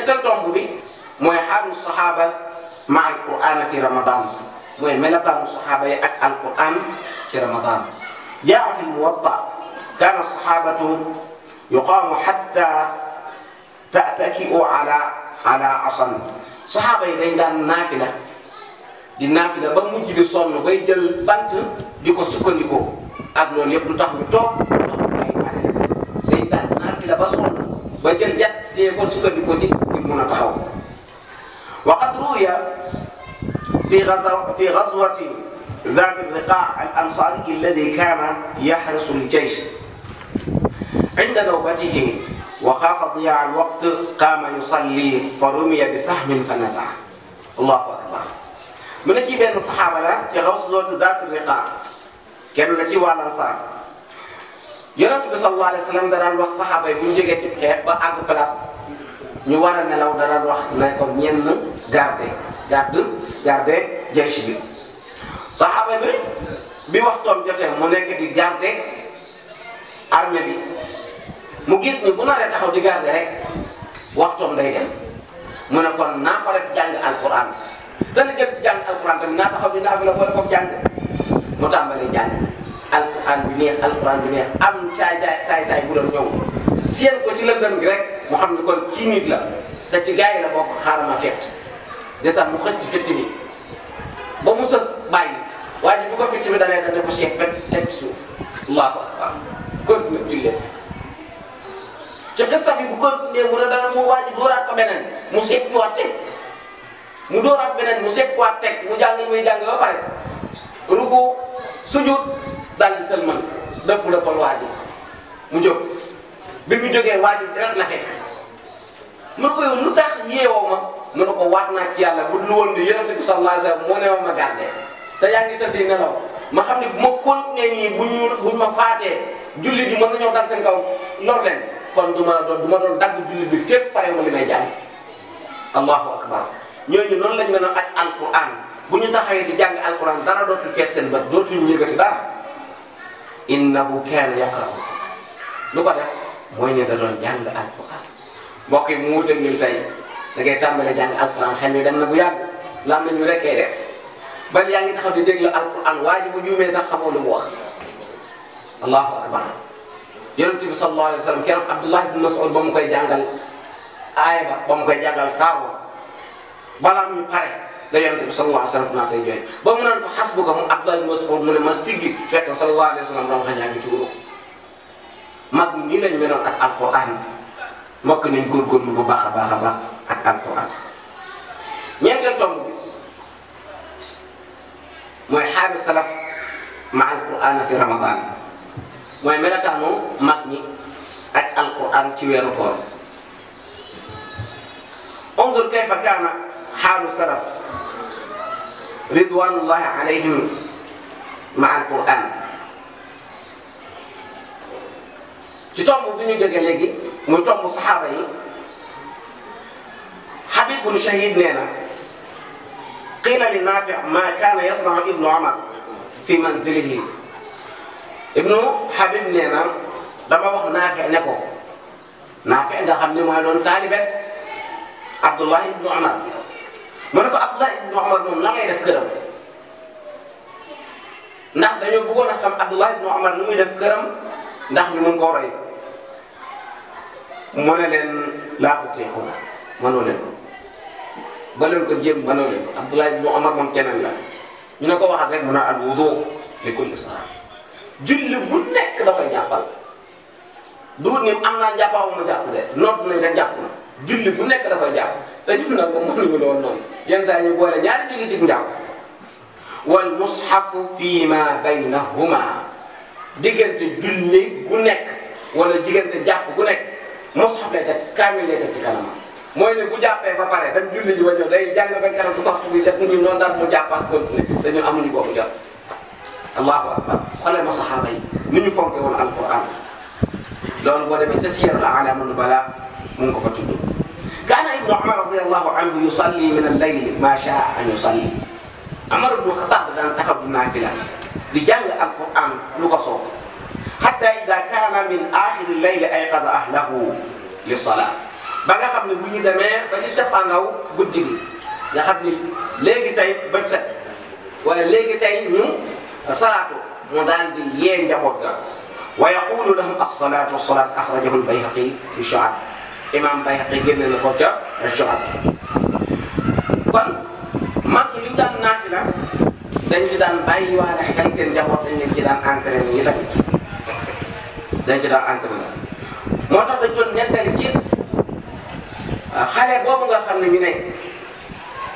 ñettal tomb bi mooy xaalu saxaaba ma alquran fi ramadan mooy melakaanu saxaaba yi ak alquran ci ramadan. jaa fi lmuwatta kaana saxaabatu yuqaamu xatta ta'taki'u ala asan. saxaaba yi dañ daan naafila di naafila ba mujj bi sonn bay jël bant di ko sukkandikoo ak loolu yëpp du tax ñu toog dañ daan naafila ba sonn ba jël jat tee ko sukkandikoo ci ngir mun a taxaw. wa qad ruwiya fi ghazwati ذات الرقاع الأنصاري الذي كان يحرس الجيش عند نوبته وخاف ضياع الوقت قام يصلي فرمي بسهم فنزع. الله أكبر. mu ne ci benn saxaaba la ci ghazwatu Zaat ar-Riqaa kenn la ci waa Ansaar. Yonent bi sallallahu alayhi wa sallam da daan wax saxaaba yi bu ñu jógee ci xeex ba àgg place ñu war a nelaw da daan wax ne ko ñenn garde jaysh bi. saxaaba bi waxtoom jotee mu nekk di garde armée bi mu gis ni bu naree taxaw di garde rek waxtoom day dem mu ne kon naa ko def jàng alquran dana jëm ci jàng alquran tamit naa taxaw di naafila boole ko jàng mu tàmbalee jàng alquran bi neex am saay bu doon ñëw seen ko ci lëndëm gi rek mu xam ni kon kii nit la te ci gars yi la bokk xaaral ma fett de sax mu xëcc fett bi ba mu sës bàyyi waa ji bu ko fett bi dalee da ne ko seet pet teg ci suuf allahu akbar continue jullee ci xissa bi bu continué mu ne dana mu waa ji dooraat ko beneen mu seet waat teg mu dooraat beneen mu seet waat teg mu jàng muy jàng ba pare ruku sujud daal di sëlman dëppal waa ji mu jóg bi mu jógee waa ji rek la fekk mu ne ko yow lu tax yeewoo ma mu ne ko waat naa ci yàlla bu dul woon ni Yonent bi sallallahu alayhi wa sallam moo ne ma gardé te yaa ngi tëdd nelaw ma xam ne bu ma continué nii buñ ma faatee jullit yi mën nañoo dal seen kaw lor leen kon du ma doon dagg jullit bi fépp pare ma li may jàng allahu akbar. ñooñu noonu lañ mën a aj alquran bu ñu taxawee di jàng alquran dara dootul fees seen bët dootuñu yëgati dara. innahu kaana yaqra'u lu ko def mooy ne da doon jàng alquran. mbokk yi mu wuteeg ñun tey da ngay tàmbale jàng alquran xel mi dem na bu yàgg lam nañu rekkee des bal yaa ngi taxaw di déglu alquran waa ji bu juumee sax xamoo lu mu wax allahu akbar. Yonent bi sallallahu alayhi wa sallam keroog Abdullah ibn Mas'ud ba mu koy jàngal aaya ba mu koy jàngal saaro balaa muy pare la Yonent bi sallallahu alayhi wa sallam commencé jooy ba mu naan ko hasbuka mu Abdullah ibn Mas'ud mu ne ma siggi fekk sallallahu alayhi wa sallam dama xañaa ngi ci wuro mag ñi lañ meloon ak alquran mbokk nañ góorgóorlu bu baax a baax a baax ak alquran. ñeenteel tomb bi mooy xaalu salaf ma alquran fi ramadan mooy melakaanu mag ñi ak alquran ci weeru koor. انظر كيف كان حال السلف رضوان الله عليهم مع القرآن. ci tomb bi ñu jógee léegi muy tomb saxaaba yi Habib bun Shahid nee na qiila li Naafi' maa kaana yasna'u ibnu Umar fi manzilihi. ibnu Habib nee na dama wax Naafi' ne ko Naafi' nga xam ne mooy doon taalibe Abdullah ibnu Umar mu ne ko Abdullah ibnu Umar moom lan lay def këram ndax dañoo bëggoon a xam Abdullah ibnu Umar lu muy def këram ndax ñu mun koo roy. mu ne leen laa ko teeku mënoo leen ko ba leen ko jéem mënoo leen ko Abdullah ibnu Umar moom keneen la ñu ne ko waxat rek mu ne al wudu li kulli salaat julli bu nekk da koy jàppal duut ni am naa jàppaawu ma jàpp de noot nañ nga jàpp na julli bu nekk da koy jàpp te julli nag moom mënuñu lool noonu yenn saa ñu boole ñaari julli ci njàpp. wal mushafu fii ma baynahuma diggante julli gu nekk wala diggante jàpp gu nekk mushaf lay teg kaamil lay teg ci kanam mooy ne bu jàppee ba pare dem julli ji ba ñëw day jàng ba kanam du waxtu bi def ñu noonu daal mu jàppaat continuer dañu amuñu boobu jot. allahu akbar xoolee ma saxaaba yi ni ñu fonke woon alquran loolu boo demee ca Siyar A'laamul Nubalaa mu ngi ko fa tudd. kaana ibnu Umar radiyallahu anhu yusalli min al-layli ma shaa an yusalli. Umar ibnu Xattaab daan taxaw di naafila di jàng alquran lu ko soob hatta ida kaana min aaxiri al-layli ayqada ahlahu li salaa ba nga xam ne bu ñu demee ba ci cappaandaw guddi gi nga xam ni léegi tey bët set wala léegi tey ñu salaatu mu daal di yee njaboot ga wa yaqulu lahum as-salaatu as-salaat axrajahu al-Bayhaqi fi Shu'ab imam Bayhaqi génne na ko ca Shu'ab kon mag ñi ñu daan naafila dañ ci daan bàyyiwaale xel seen njaboot dañ leen ci daan entraîné yi tamit dañ ci daan entraîné moo tax dañ doon nettali ci xale boobu nga xam ne ñu ne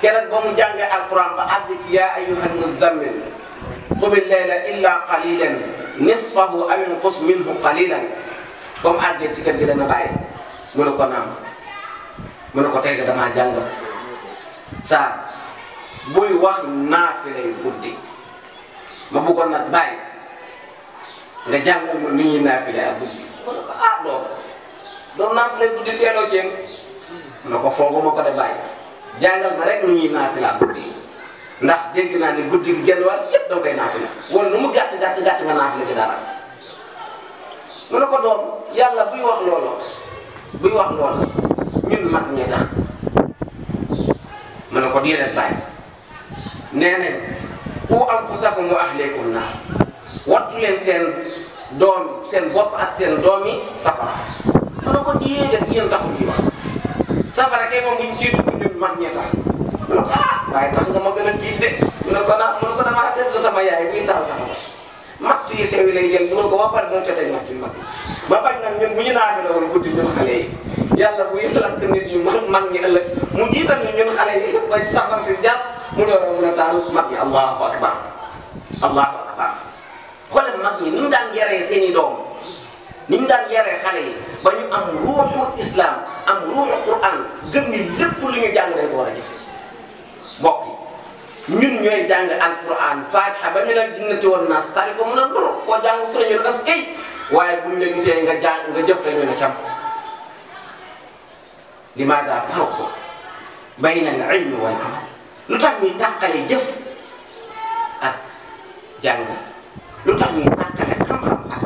keroog ba mu jàngee alquran ba àgg ci yaa ayyuhal muzzammil qumil layla illa qalilan nisfahu aw inqus minhu qalilan ba mu àggee ci kër gi dana bàyyi mu ne ko naam mu ne ko tey damaa jàng saa buy wax naafila yu guddi ma bëggoon nag bàyyi nga jàngal ma nu ñuy naafila ak guddi mu ne ko ah doom naafila yu guddi teeloo ci yéen mu ne ko foogu ma ko de bàyyi jàngal ma rek nu ñuy naafila ak guddi ndax dégg naa ne guddi gi genn wàll yëpp danga koy naafila wala nu mu gàtt gàtt gàtt nga naafila ci dara mu ne ko doom yàlla buy wax loolu ñun mag ñi tax mu ne ko déedéet bàyyi nee nañ qu anfusakum wa ahlikum naar wattu leen seen doom seen bopp ak seen doom yi safara mu ne ko déedéet yéen taxul yi wax safara kay moom buñ ciy dugg ñun mag ñi tax mu ne ko waaye tax nga ma gën a tiit de mu ne ko damaa seetlu sama yaay buy taal safara matt yi sew yi lay jël dugal ko ba pare doon ca teg matt yu mag ba bañ nag ñun bu ñu naafila woon guddi ñun xale yi yàlla bu lakk nit ñi mag ñi ëllëg mu jiital ñu ñun xale yi ba safara si jàpp mu door a mun a taal mag ñi allahu akbar allahu akbar xoolal mag ñi ni ñu daan yaree seen i doom ni ñu daan yaree xale yi ba ñu am ruuxu islam am ruuxu quran gëm ni lépp lu ñu jàng dañ ko war a jëfe mbokk yi ñun ñooy jàng alquran fatiha ba ñu la jinnati woon naas tari ko mën a dur foo jàng fu ñu as kay waaye buñ la gisee nga jàng nga jëf rek ñu ne cam limaada farqu bayna al ilmi wal amal lu tax ñuy tàqale jëf ak jàng lu tax ñuy tàqale xam-xam ak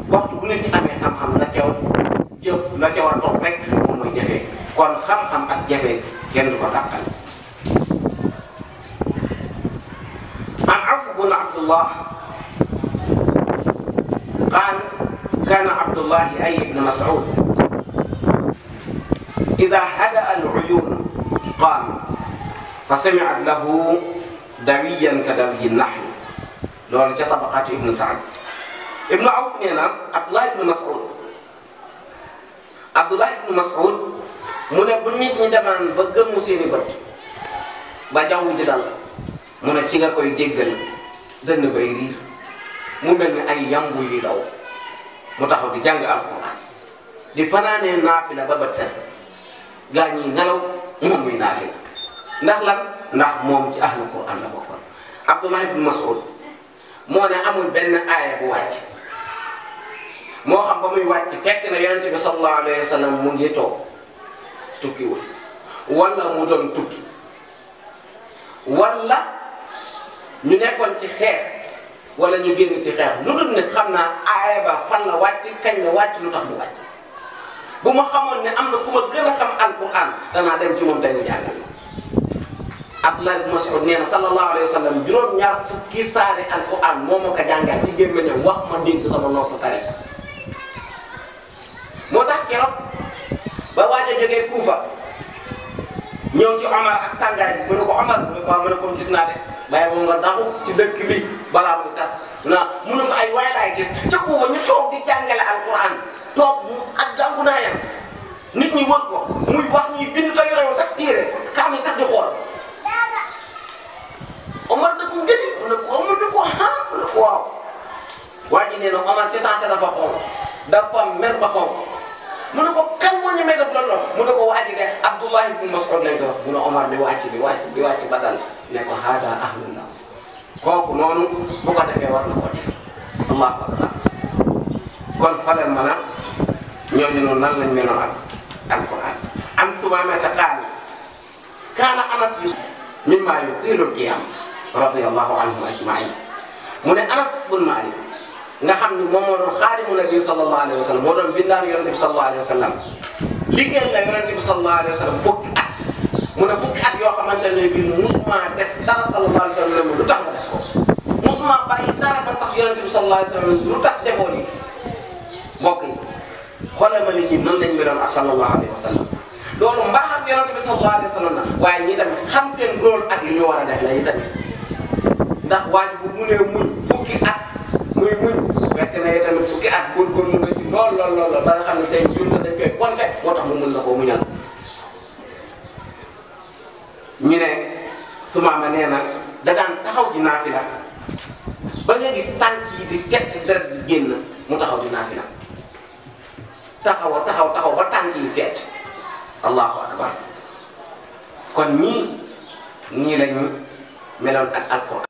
waxtu bu nit ci amee xam-xam la ca jëf la ca war a toog rek moom mooy jëfee kon xam-xam ak jëfee kenn du ko tàqale عن عوف بن عبد الله قال كان عبد الله أي بن مسعود إذا هدأ العيون قام فسمعت له دويا كدوي النحل loolu ca tabaqaat ibn Saad ibn Awf nee na Abdullah ibn Mas'ud mu ne bu nit ñi demaan ba gëmmu seeni bët ba jaww ji dal mu ne ci nga koy déggal dënn bay riir mu mel ni ay yambu yuy daw mu taxaw di jàng alquran di fanaanee naafila ba bët set gaa ñi nelaw moom muy naafila ndax lan ndax moom ci ahlu quran la bokkoon Abdullah ibn Mas'ud moo ne amul benn aaya bu wàcc moo xam ba muy wàcc fekk na yonente bi sallallahu alayhi wa sallam mu ngi toog tukkiwul wala mu doon tukki wala ñu nekkoon ci xeex wala ñu génn ci xeex lu dul ne xam naa aaya ba fan la wàcc kañ la wàcc lu tax mu wàcc bu ma xamoon ne am na ku ma gën a xam alquran danaa dem ci moom tey mu jàngal Abdullah ibn Mas'ud nee na sallallahu alayhi wa sallam juróom-ñaar fukki saari alquran moo ma ko jàngal ci gémmiñam wax ma dégg sama nopp tare moo tax keroog ba waaj a jógee Kuufa ñëw ci Omar ak tàngaay bi mu ne ko Omar mu ne ko ma ne ko gis naa de bàyyi moom nga daxu ci dëkk bi balaa muy tas mu ne ko ay waay laay gis ca Kuufa ñu toog di jàngale alquran toog ak jàngu naa yam nit ñi wër ko muy wax ñuy bind te yorewu sax téere kaam yi sax di xool Omar da ko ngëni mu ne ko Omar da ko mu ne ko waaw waa ji nee na Omar ci sensé dafa xonq dafa mer ba xonq mu ne ko kan moo ñemee def loolu mu ne ko waa ji de Abdullah ibn Mas'ud lañ ko wax mu ne Omar di wàcc ba dal ne ko hada ahlullah kooku noonu bu ko defee war na ko def allahu akbar kon xoolal ma la ñooñu noonu nan lañ meloon ak alquran am Sumaamata qaala kaana Anas mimma yutiilu al-qiyaam radiyallahu anhum ajma'iin mu ne Anas bun Maalik nga xam ni moom moo doon xaadimu nabi sallallahu alayhi wa sallam moo doon bindaanu yonent bi sallallahu alayhi wa sallam liggéeyal la yonent bi sallallahu alayhi wa sallam fukki at mu ne fukki at yoo xamante ne bii musuma def dara sallallahu alayhi wa sallam lu tax nga def ko musuma bàyyi dara ba tax yonent bi sallallahu alayhi wa sallam lu tax defoo nii mbokk yi xoolal ma ne ñi nan lañ meloon ak sallallahu alayhi wa sallam loolu mbaaxam yonent bi sallallahu alayhi wa sallam la waaye ñi tamit xam seen rôle ak li ñu war a def la yi tamit ndax waaj bu mu nee muñ fukki at muy muñ fekk na tamit fukki at góorgóorlu nga ci lool ba nga xam ne seen jur dañ koy compter moo tax mu mën na koo muñal ñu ne su maama nee na da daan taxaw di naafila ba nga gis tànk yi di fett deret di génn mu taxaw di naafila taxaw ba tànk yi fett allahu akbar kon ñii lañu meloon ak alquran